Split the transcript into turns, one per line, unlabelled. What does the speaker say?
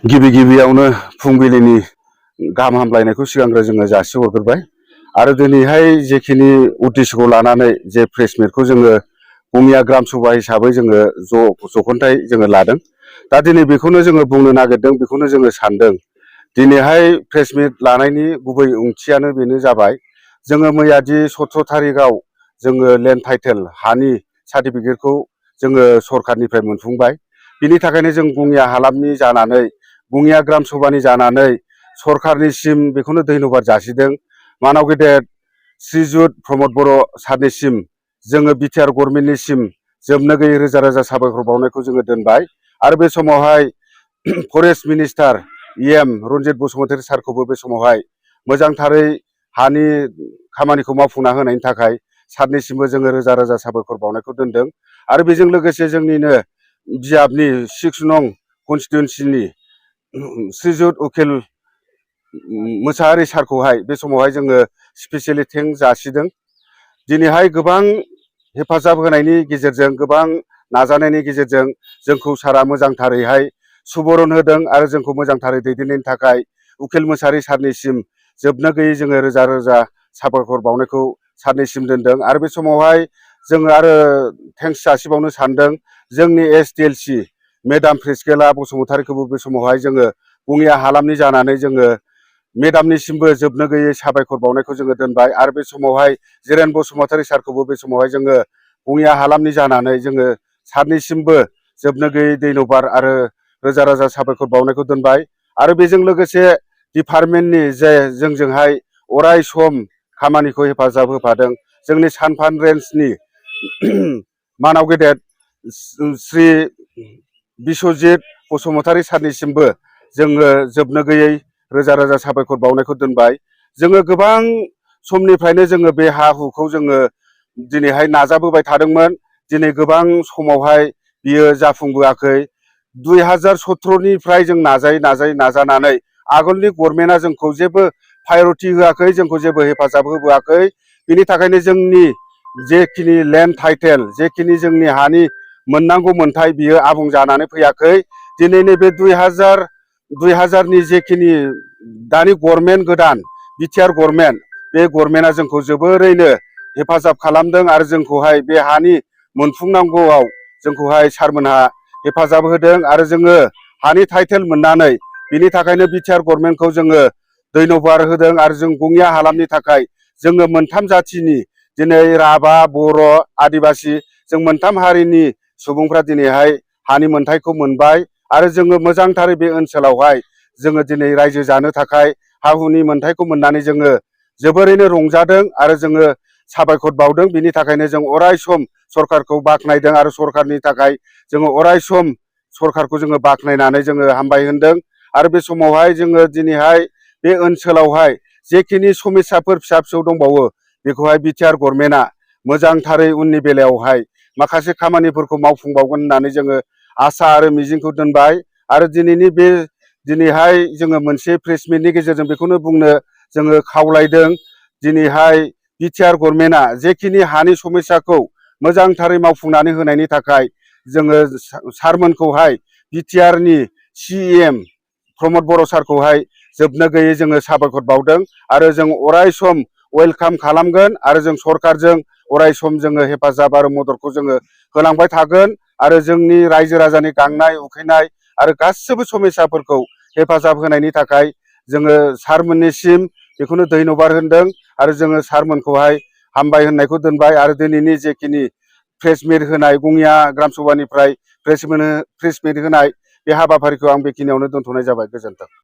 गिबियावनो फुंबिलिनि गाहाम हामलायनायखौ सिगांग्रो जोङो जासिहरग्रोबाय आरो दिनैहाय जेखिनि उद्देश्यखौ लानानै जे प्रेस मिटखौ जोङो गङिया ग्राम सभा हिसाबै जोङो जख'न्थाय जोङो लादों। दा दिनै बेखौनो जोङो बुंनो नागिरदों, बेखौनो जोङो सानदों। दिनैहाय प्रेस मिट लानायनि गुबै ओंथियानो बेनो जाबाय, जोङो मैयादि 17 थारिखआव जोङो लेन्ड टाइटेल हानि सार्टिफिकेटखौ जोङो सरखारनिफ्राय मोनफुंबाय। बिनि थाखायनो जों गङिया हालामनि जानानै, गङिया ग्राम सभानि जानानै सरखारनिसिम बेखौनो धन्यबाद जासिदों। मानाव गेदेर श्रीजुत प्रमद बर' सारनिसिम जोङो बिटिआर गभर्नमेन्टनिसिम जोबनो गैयै रोजा रोजा साबायखर बावनायखौ जोङो दोनबाय। आरो बे समावहाय forest minister EM Ranjit Basumatary सारखौबो बे समावहाय मोजांथारै हानि खामानिखौ मावफुंना होनायनि थाखाय सारनिसिमबो जोङो रोजा रोजा साबायखर बावनायखौ दोनदों। आरो बेजों लोगोसे जोंनिनो बियाबनि 6 नं कन्स्टिटुवेन्सिनि श्रीजुत उकिल मोसाहारि सारखौहाय बे समावहाय जोङो स्पेसियेलि थेंक्स जासिदों। दिनैहाय गोबां हेफाजाब होनायनि गेजेरजों, गोबां नाजानायनि गेजेरजों जोंखौ सारा मोजांथारैहाय सुबुरुन होदों आरो जोंखौ मोजांथारै दैदेननायनि थाखाय उकिल मोसाहारि सारनिसिम जोबनो गैयै जोङो रोजा रोजा साबायखर बावनायखौ सारनिसिम दोनदों। आरो बे समावहाय जोङो आरो थेंक्स जासिबावनो सानदों जोंनि SDLC मेडाम प्रिस्केला बसुमतारीखौबो बे समावहाय जोङो गङिया हालामनि जानानै जोङो मेडामनिसिमबो जोबनो गैयै साबायखर बावनायखौ जोङो दोनबाय। आरो बे समावहाय जिरेन बसुमतारी सारखौबो बे समावहाय जोङो गङिया हालामनि जानानै जोङो सारनिसिमबो जोबनो गैयै धन्यबाद आरो रोजा रोजा साबायखर बावनायखौ दोनबाय। आरो बेजों लोगोसे डिपार्टमेन्टनि जे जोंजोंहाय अराय सम खामानिखौ हेफाजाब होफादों, जोंनि सानफान रेन्जनि मानाव गेदेर श्री बिस्वजित बसुमतारी सारनिसिमबो जोङो जोबनो गैयै रोजा रोजा साबायखर बावनायखौ दोनबाय। जोङो गोबां समनिफ्रायनो जोङो बे हा हुखौ जोङो दिनैहाय नाजाबोबाय थादोंमोन। दिनै गोबां समावहाय बियो जाफुंबोआखै। 2017निफ्राय जों नाजानानै आगोलनि गभर्नमेन्टआ जोंखौ जेबो प्रायरिटि होआखै, जोंखौ जेबो हेफाजाब होबोआखै। बिनि थाखायनो जोंनि जेखिनि लेन्ड टाइटेल, जेखिनि जोंनि हानि मोननांगौ मोन्थाय, बियो आबुं जानानै फैयाखै। दिनै नैबे 2000नि जेखिनि दानि गभर्नमेन्ट गोदान बिटिआर गभर्नमेन्ट, बे गभर्नमेन्टआ जोंखौ जोबोरैनो हेफाजाब खालामदों आरो जोंखौहाय बे हानि मोनफुंनांगौआव जोंखौहाय सारमोनहा हेफाजाब होदों। आरो जोङो हानि टाइटेल मोननानै बिनि थाखायनो बिटिआर गभर्नमेन्टखौ जोङो धन्यबाद होदों। आरो जों गङिया हालामनि थाखाय जोङो मोनथाम जाथिनि, दिनै राभा, बर', आदिबासि, जों मोनथाम हारिनि सुबुंफ्रा दिनैहाय हानि मोन्थायखौ मोनबाय। आरो जोङो मोजांथारै बे ओनसोलावहाय जोङो दिनै रायजो जानो थाखाय हा हुनि मोन्थायखौ मोननानै जोङो जोबोरैनो रंजादों आरो जोङो साबायखर बावदों। बिनि थाखायनो जों अराय सम सरखारखौ बाख्नायदों आरो सरखारनि थाखाय जोङो अराय सम सरखारखौ जोङो बाख्नायनानै जोङो हामबाय होनदों। आरो बे समावहाय जोङो दिनैहाय बे ओनसोलावहाय जेखिनि समस्याफोर फिसा फिसौ दंबावो, बेखौहाय बिटिआर गभर्नमेन्टआ मोजांथारै उननि बेलायावहाय माखासे खामानिफोरखौ मावफुंबावगोन होननानै जोङो आसा आरो मिजिंखौ दोनबाय। आरो दिनैहाय जोङो मोनसे प्रेस मिटनि गेजेरजों बेखौनो बुंनो जोङो खावलायदों, दिनैहाय बिटिआर गभर्नमेन्टआ जेखिनि हानि समस्याखौ मोजांथारै मावफुंनानै होनायनि थाखाय जोङो सारमोनखौहाय बिटिआरनि CEM प्रमद बर' सारखौहाय जोबनो गैयै जोङो साबायखर बावदों। आरो जों अराय सम वेलकाम खालामगोन आरो जों सरखारजों अराय सम जोङो हेफाजाब आरो मददखौ जोङो होलांबाय थागोन। आरो जोंनि रायजो राजानि गांनाय उखैनाय आरो गासिबो समस्याफोरखौ हेफाजाब होनायनि थाखाय जोङो सारमोननिसिम बेखौनो धन्यबाद होनदों। आरो जोङो सारमोनखौहाय हामबाय होननायखौ दोनबाय। आरो दिनैनि जेखिनि प्रेस मिट होनाय, गङिया ग्राम सभानिफ्राय प्रेस मिट होनाय, बे हाबाफारिखौ आं बेखिनियावनो दोनथ'नाय जाबाय। गोजोन्थों।